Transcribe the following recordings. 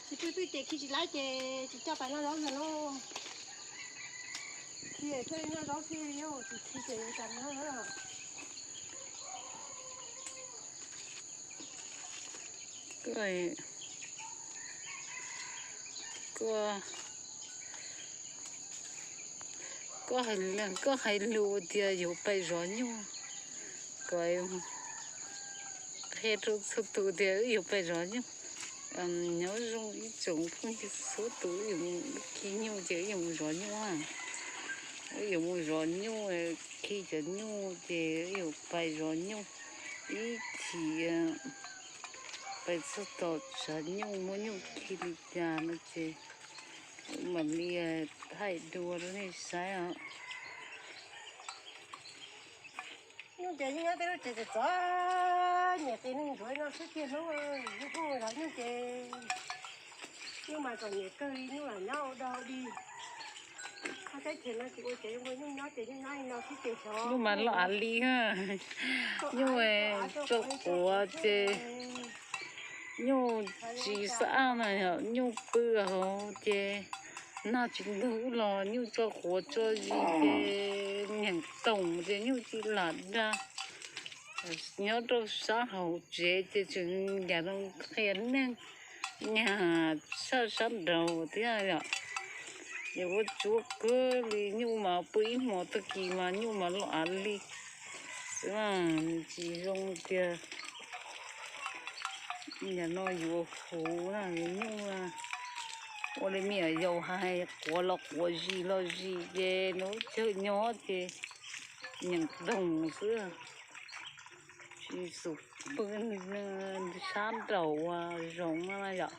Tsis pw twj ces khi tsis laib ces tsis coj pais noj zaub ntag lauj. Khi thiaj li noj zaub thiaj li, tsis khi ces yuav cas noj. Koj, koj hais lus tias yus pais zov nyuj, koj qhia rau txhua tus tias wb yuav pais zov nyuj. Nyob zoo ib tsoom phooj ywg txhua tus, wb yuav mus khi nyuj ces wb yuav mus zov nyuj. Wb yuav mus zov nyuj, khi cov nyuj ces wb yuav pais zov nyuj ib chim, pais txog tom tshav nyuj muab nyuj khi li cas no ces wb mam li thaij dua rau nej saib os. Nyuj ces yeej nyob tej lub tsev txom txom nyem, qis neeg ntsuav no xwb tiag hnub, yeej pheej zov nyuj ces nyuj mas txom nyem kawg li, nyuj lam nyob ua dog dig. Hab teb chaws no tsis ua tsev ua nyuj nyob ces nyuj nyob li no xwb ces xyov nyuj mas loj av li. Nyuj tso quav ces nyuj tsis xab ab na, yog nyuj pw hauv ces nag tsis ntug los nyuj tso quav tso zis ces nyeem toom ces nyuj tsis lam dag. Nyob rau sab hauv tsev ces tseem yam li qhia neeg nyag sab sab nraud thiab yom. Ces ua tsuav kawg li, nyuj mas pw ib hmos tag kis mas nyuj mas loj av li xwb na. Tsis zoo tiag. Nim no yuav huv na, nyuj ua li me nyuam yaus hais, quav los quav, zis los zis ces lub chaw nyob ces nyeem toom xwb. Tsis xum pw sab nraud zoov na yom,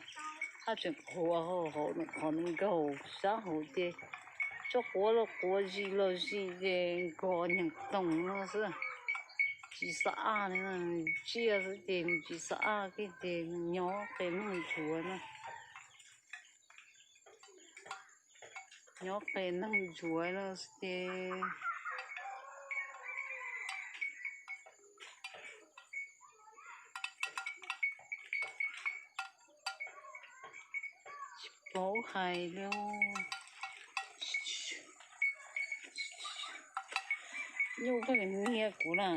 hab tseem qhuav hauv qhov nkaus sab hauv ces tso quav los quav, zis los zis ces nkos nyeem toom no xwb. Tsis xab ab li, tsiaj xwb ces tsis xab ab kiag ces nyob qe neeg ntsuav na. Nyob qe neeg ntsuav no ces tsis paub hais li. Nyuj pheej niag kuv na,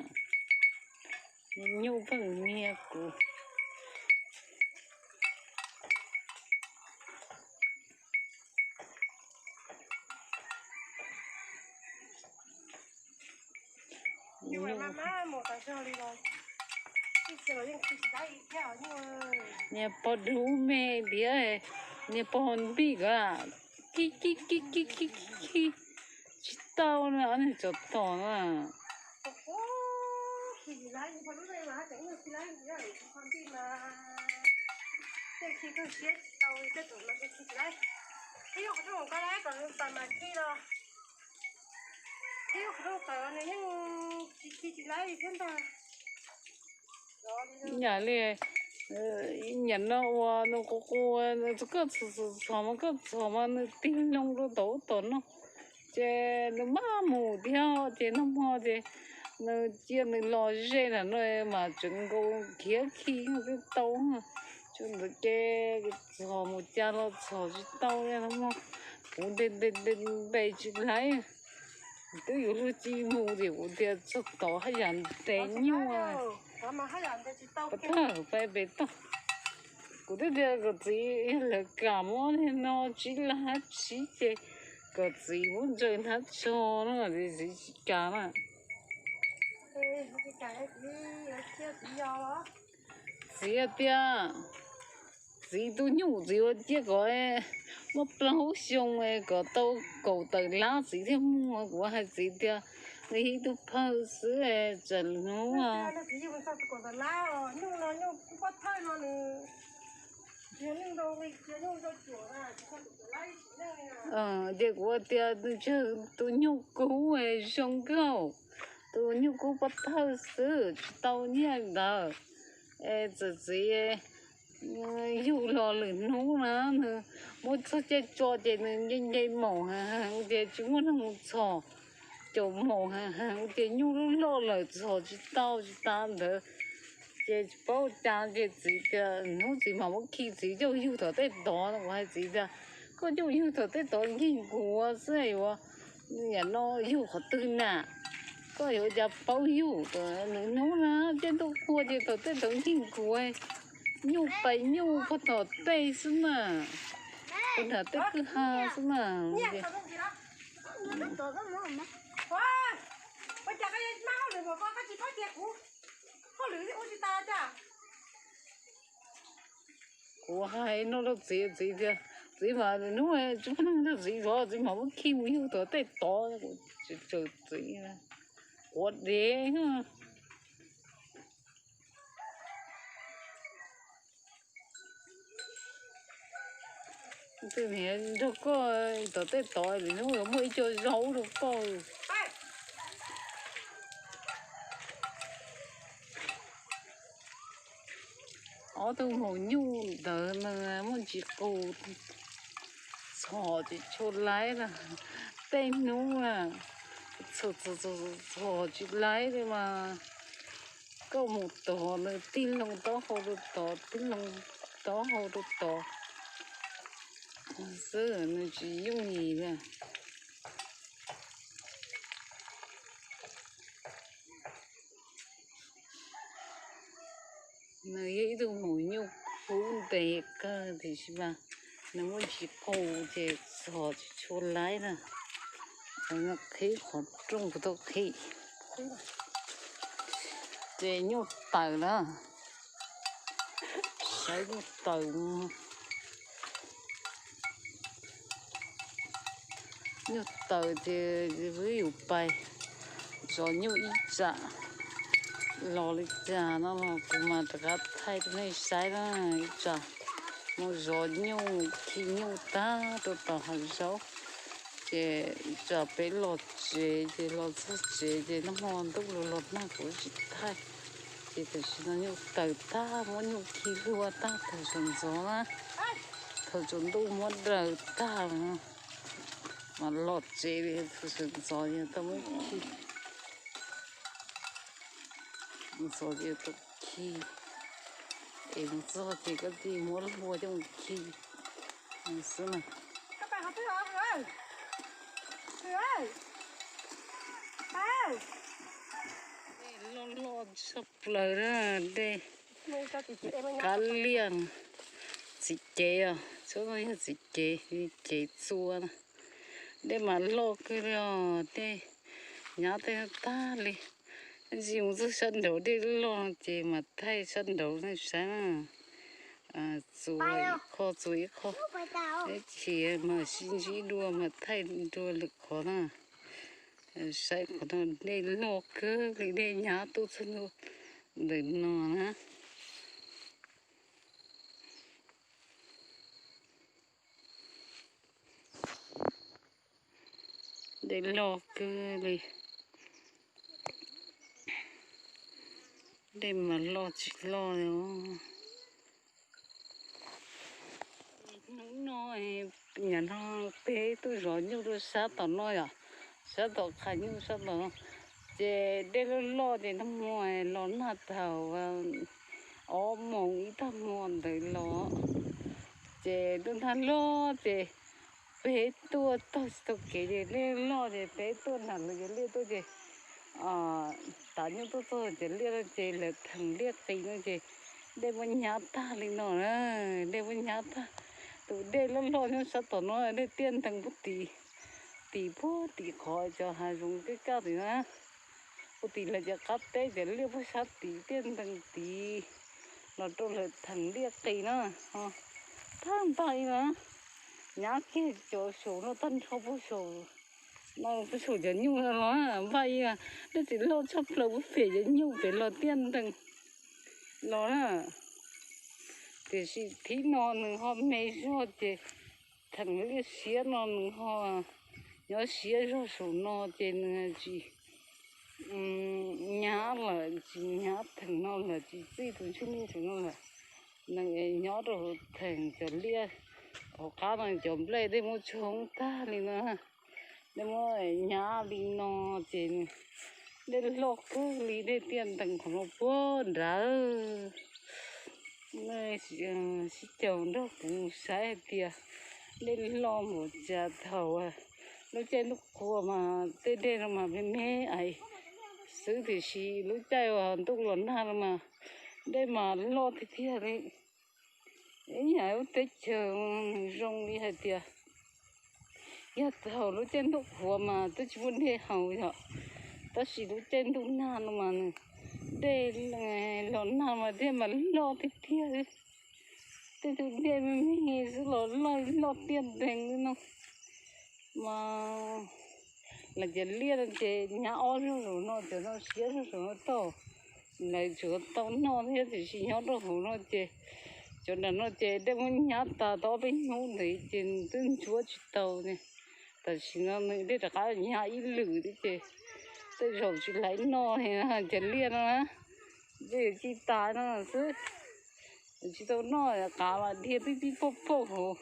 nyuj pheej niag kuv. Niag pog dub me ntiav, niag pog npij kov, khi khi khi khi khi khi, tsis tau na, ob niag tsov tom na. Yam li, nyam no uas nws qus qus, koj txhom mas koj txhom mas nws tig loo rau tom ub tom no, ces nws maj mus thiab ces nag hmo ces nws cia nws los ze nram no mas tseem nkaus khiav khi tsis tau. Tsuas ntawd ces txhom mus cas los txhom tsis tau li no. Kuv ntes ntes ntes tsis laiv, twb yuav luag ci mus ces kuv tias txog tod haj yam ntes nyuj. Pov thawj peb pem toj, kuv twb tias kom txiv lawv kam muab li no tsib laj hab tsib ces kom txiv muab ntsaws hnab tsho no ces txiv tsis kam na. Txiv tias, txiv tus nyuj txiv ua ciaj kom muaj plaub xyoo kom tau kaum tawm lab txiv thiaj muag. Kuv hais txiv tias nws ib tug phawj xwb, tsam hnub ces kuv tias nws tsawg tus nyuj kub zoo nkauj, tus nyuj kub pov thawj xwb tsis tau nyiaj ntawd. Es txawm txiv yug los lwm hnub na, nws muab txog caij tso ces nws nce nce maum heev heev ces tsis muaj neeg mus txhom. Caum maum heev heev ces nyuj lub loj lawm txhom tsis tau tsis tas ntawd. Ces tsis paub cas ces txiv tias, hnub txiv mam muab khi txiv coj yug tom tej tod. Kuv hais txiv tias, koj coj yug tom tej tod ncig nkuav xwb yuav, yam no yug qhov twg na? Koj yuav ua cas paub yug? Nws hnub na, tej ntuj qhua ces tom tej tod ncig nkuav, nyuj pais nyuj puag tom tej xwb mas. Puag nram tej kwj ha xwb mas. Kuv hais no rau txiv, txiv tias, txiv mas hnub tsis muaj neeg nrog txiv zov, txiv mam muab khi mus yug tom tej tod. Kuv tsis raws txiv, quav dev. Twb niam nrog koj tom tej tod, lwm hnub yuav muaj ib co zaub rau koj. Ob tug maum nyuj ntawd mas muaj ntsis qus, txhom tsis tshua laib na. Tej hnub na, txhom txhom txhom tsis laib li mas, koj mus tod nws tig loo taub hau rau tod, tig loo taub hau rau tod xwb, nws tsis yooj yim li. Nws yog ib tug maum nyuj kub ntev kawg tiam sis mas nws muaj ntsis qus ces txhom tsis tshua laib na. Qhib qhov rooj kuv tau qhib. Ces nyuj tawm na, saib nyuj tawm. Nyuj tawm ces wb yuav pais zov nyuj ib tsam. Los li cas no los kuv mam rov qab thaij rau nej saib na. Ib tsam mus zov nyuj khi nyuj tag rau tom hav zoov, ces ib tsam peb los tsev ces los txog tsev ces nag hmo ntuj los los nag kuv tsis thaij. Ces tam sim no nyuj tawm tag, muab nyuj khi hlua tag thaum sawv ntxov na. Thaum tsaus ntuj muab daws tag mas los tsev li, thaum sawv ntxov yog tau muab khi. Ntxov ces tau khi, es mus txog ces koj cia li muab hlua coj mus khi xwb na. Dej loj loj tshaj plaws na, dej kab liaj, txiv cev os, tsob no yog txiv cev, cev txua na. Dej mas loj kawg li os, dej nyab tej tag li. Tab sis mus txog sab nraud dej loj ces mam thaij sab nraud nej saib na. Txua ib qho, txua ib qho, ib chim mam sib ntsib dua mam thaij dua lwm qhov na. Saib qhov no dej loj kawg li, dej nyab tuaj txog ntawm no na. Dej loj kawg li. Dej mas loj tsis loj li os. Hnub no, nim no peb tuaj zov nyuj rau sab tom no yom, sab tom qhov nyuj sab tom no. Ces dej loj loj ces nag hmo los nag thaum ob moos ib tag hmo ntawd los, ces lub hnab loj ces peb tuaj taug tsis tau kev ces dej loj ces peb tuaj nram lawv cov liaj tuaj ces tav nyuj tuaj txog cov liaj no ces lawv theem liaj qis no ces dej muab nyab tag li no na, dej muab nyab tag. Tus dej loj loj nyob sab tom no dej tiaj ntees puag tim, tim puag tim qhov cov hav zoov kaj kaj tim na, puag tim lawv cov qab teb cov liaj puag sab tid tiaj ntees tid los rau lawv theem liaj qis na. Tag npaum li na, nyab kiag cov saum no tag nrho puag saum no, puag saum cov nyuj no los npaum li, dej tsis loj tshaj plaws puag pem cov nyuj pem los tiaj ntees los na. Tiam sis thib no nws ho me zog ces theem liaj siab no nws ho nyob siab zog saum no ces nws tsis nyab lawm, tsis nyab theem no lawm, tsis txij tus ntsuj nyuj saum no lawm. Nws nyob rau hauv theem cov liaj hauv qab no, cov nplej dej muab tshoob tag li no, dej muab nyab li no ces nws Dej loj kawg li, dej tiaj ntees qhov no puag nrad. Sib caug nrog kuv saib hais tias dej loj npaum cas. Thaum lub caij ntuj qhua mas tej dej no mas me me ais xwb, tiam sis lub caij uas ntuj los nag no mas dej mas loj tiag tiag li. Ib yam lub teb chaws nws zoo li hais tias yog thaum lub caij ntuj qhuav mas twb tsis muaj dej haus yom, tab sis lub caij ntuj nag no mas nws dej los nag mas dej mas loj tiag tiag li. Tej tus dej me me xwb los loj, loj tiaj ntees li no. Mas lawv cov liaj no ces hnyav ob zaug saum no, cov no siab zaug saum no tau. Lawv tsuas tau noj thiab, tiam sis nyob rau hauv no ces cov nram no ces dej muab hnyav tas tau ob peb hnub ntawd ces nws twb ntsuab tsis tau ne. Tam sim no nws dej rov qab hnyav ib lwm thiab ces tej zaum tsis laiv noj li cov liaj no na. Dej yuav ci tas no xwb, tsis tau noj, qav mas dhia pib pib pauj pauj hauv.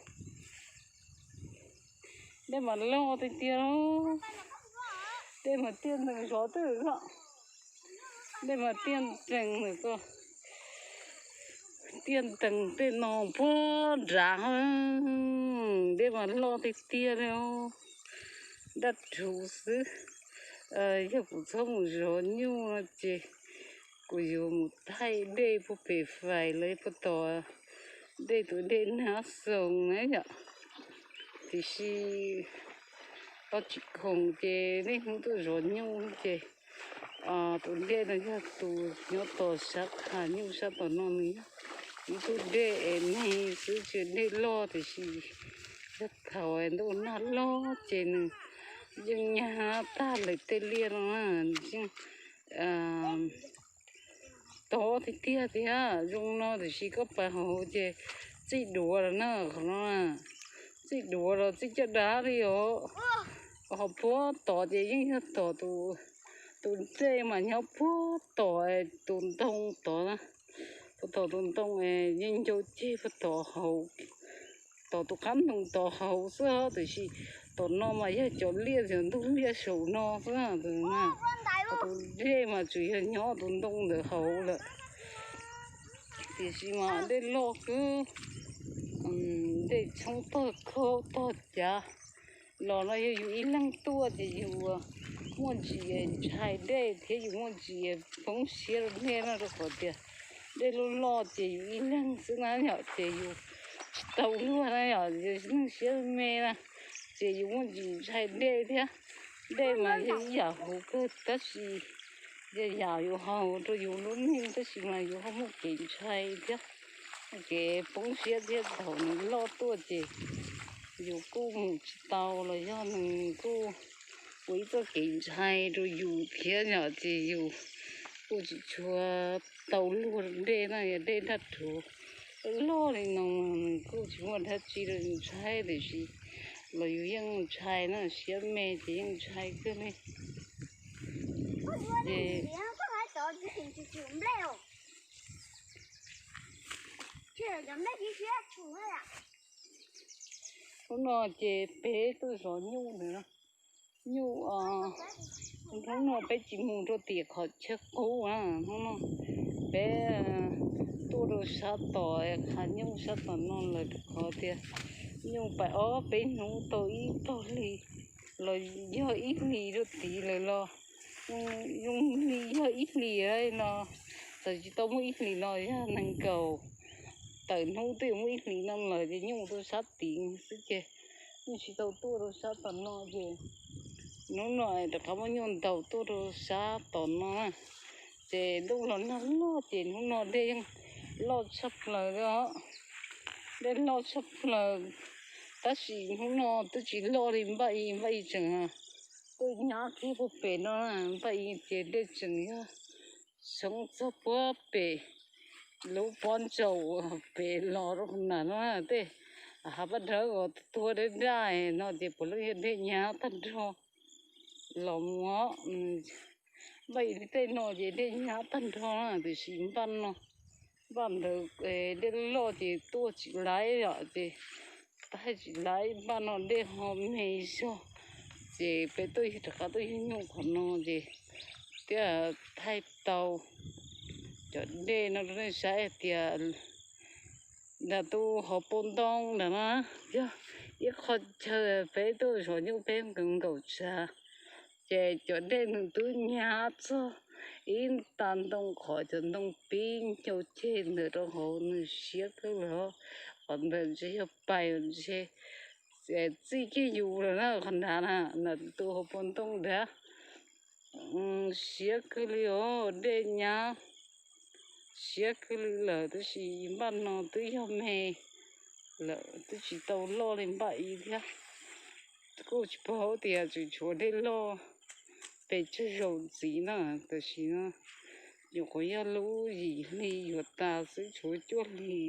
Dej mas loj tiag tiag, dej mas tiaj ntees zov twb os. Dej mas tiaj ntees, tiaj ntees tej no puag nrad, dej mas loj tiag tiag li. Daj rhuv xwb. Yog kuv txhob mus zov nyuj no ces kuv yuav mus thaij dej puag pem fais los puag tom dej, tus dej Nab Xoo na yom. Tiam sis tau tsis khoom ces niaj hnub tuaj zov nyuj ces tus dej no yog tus nyob tom sab qha nyuj sab tom no nws yog ib tug dej es me xwb, tsis yog dej loj, tiam sis yog thaum ntuj nag loj ces nws yeej nyab tag lawv tej liaj no na, yeej tov tiag tiag thiab. Zoo no tiam sis koj pais hauv ces txij duav lawm na, qhov no txij duav los txij caj dab li os. Ho puag tod ces yeej yog tom tus dej mas nyob puag tom tus ntoo tod, puag tom tus ntoo yeej ncau ceg puag tom hauv, tom tus qab ntoo tod hauv xwb, tiam sis tom no mas yog cov liaj, cov ntug liaj saum no xwb. Tus dej mas tsuas yog nyob tus ntoo ntawd hauv lawm. Tiam sis mas dej loj kawg, dej tshoob tog khaub tog cav los no yog yus ib leeg tuaj ces yus muaj ntsis ntshai dej thiab yus muaj ntsis poob siab rau dej no, rau qhov tias dej loj loj ces yus ib leeg xwb na yom, ces yus tsis tau luag na yom, yus neeg siab me na, ces yus muaj ntsis ntshai dej thiab. Dej mas yog ib yam huv kawg tab sis yog yam yus haus rau yus lub neej tab sis mas yus ho muaj kev ntshai thiab, kev poob siab thiab. Thaum nws loj tuaj ces yus kuj mus tsis tau los yog nws kuj ua ib txoj kev ntshai rau yus thiab yom, ces yus kuj tsis tshua tau luag dej na, yog dej daj rhuv loj li no nws kuj tsis muaj dab tsi rau yus ntshai, tiam sis los yus yeej ntshai na, siab me ces yeej ntshai kawg li. Ces hnub no ces peb tuaj zov nyuj ntawd, nyuj, hnub no peb tsis mus rau tim qhov chaw qub na, hnub no peb tuaj rau sab tom qhov nyuj sab tom no lawm, rau qhov tias nyuj pais ob peb hnub tau ib tog hli los yog ib hlis rau tid lawm los zoo li yog ib hlis no, txawm tsis tau muaj ib hlis no yog nees nkaum tawm hnub twb yuav muaj ib hlis no lawm ces nyuj tuaj sab tid xwb ces yeej tsis tau tuaj rau sab tom no ces hnub no rov qab muab nyuj ntaus tuaj rau sab tom no na. Ces ntuj los nag loj ces hnub no dej yeej loj tshaj plaws li os, dej loj tshaj plaws. Tab sis hnub no twb tsis loj li, npaj ib npaj ib tseem tuaj nyab kiag puag pem no, npaj ib ces dej tseem yog soob txog puag pem lub pob ntsaum pem los rau na no, tej hav paj dawb uas tuag daj daj no ces puav leej yog dej nyab tag nrho los mus. Npaj ib tej no ces dej nyab tag nrho na, tiam sis npaj no, npaj ntawd dej loj ces tuaj tsis laib yom, ces thaij tsis laib, npaj no dej ho me zog, ces peb tuaj rov qab tuaj yug nyuj qhov no ces Thiab thaij tau cov dej no rau nej saib tias nram tus hauv paus ntoo ntawd na, yog ib qho chaw peb tuaj zov nyuj peb nkaum nkaum tsav, ces cov dej nws twb nyab txog ib nta ntoo qhov cov ntoo pib ncau ceg ntawd rau hauv, nws siab kawg li. Qhov ntawd ntshe yog pais ntshe txij kiag yus lawm na, qhov nrad na, nram tus hauv paus ntoo nrad. Siab kawg li os, dej nyab siab kawg li lawm, tab sis npaj no twb yog me lawm, twb tsis tau loj li npaj ib thiab. Kuj tsis paub tias tseem tshuav dej loj pes tsawg zaus ntxiv na, tam sim no nyuam qhuav yog lub yim hli yuav tas xwb, tshuav cuaj hli,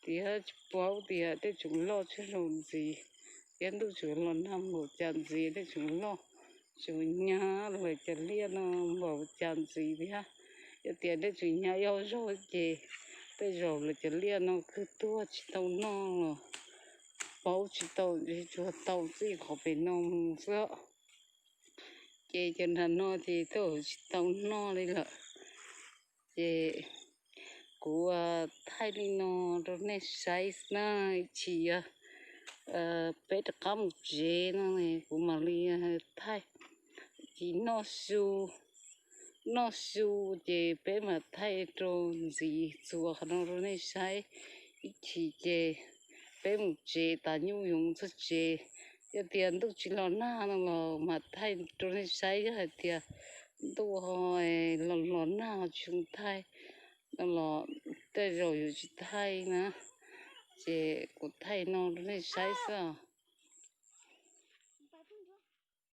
thiab tsis paub tias dej tseem loj tsawg zaus ntxiv, thiab ntuj tseem los nag npaum cas ntxiv, dej tseem loj, tseem nyab lawm cov liaj no npaum cas ntxiv thiab. Yog tias dej tseem nyab ib zaug ces tej zaum lawv cov liaj no kawg tuag tsis tau noj los paub tsis tau, tsuas tau txij qhov pem no mus xwb. Ces cov nram no ces tej zaum tsis tau noj li lawm. Ces kuv thaij li no rau nej saib na, ib chim yog peb rov qab mus tsev no kuv mam li thaij. Ces noj su, noj su ces peb mam thaij rau ntxiv txuas qhov no rau nej saib. Ib chim ces peb mus tsev tas nyuj yuav mus txog tsev. Yog tias ntuj tsis los nag no los mam thaij rau nej saib, yog hais tias ntuj los los nag tsis zoo thaij no los tej zaum yuav tsis thaij na. Ces kuv thaij no rau nej saib xwb.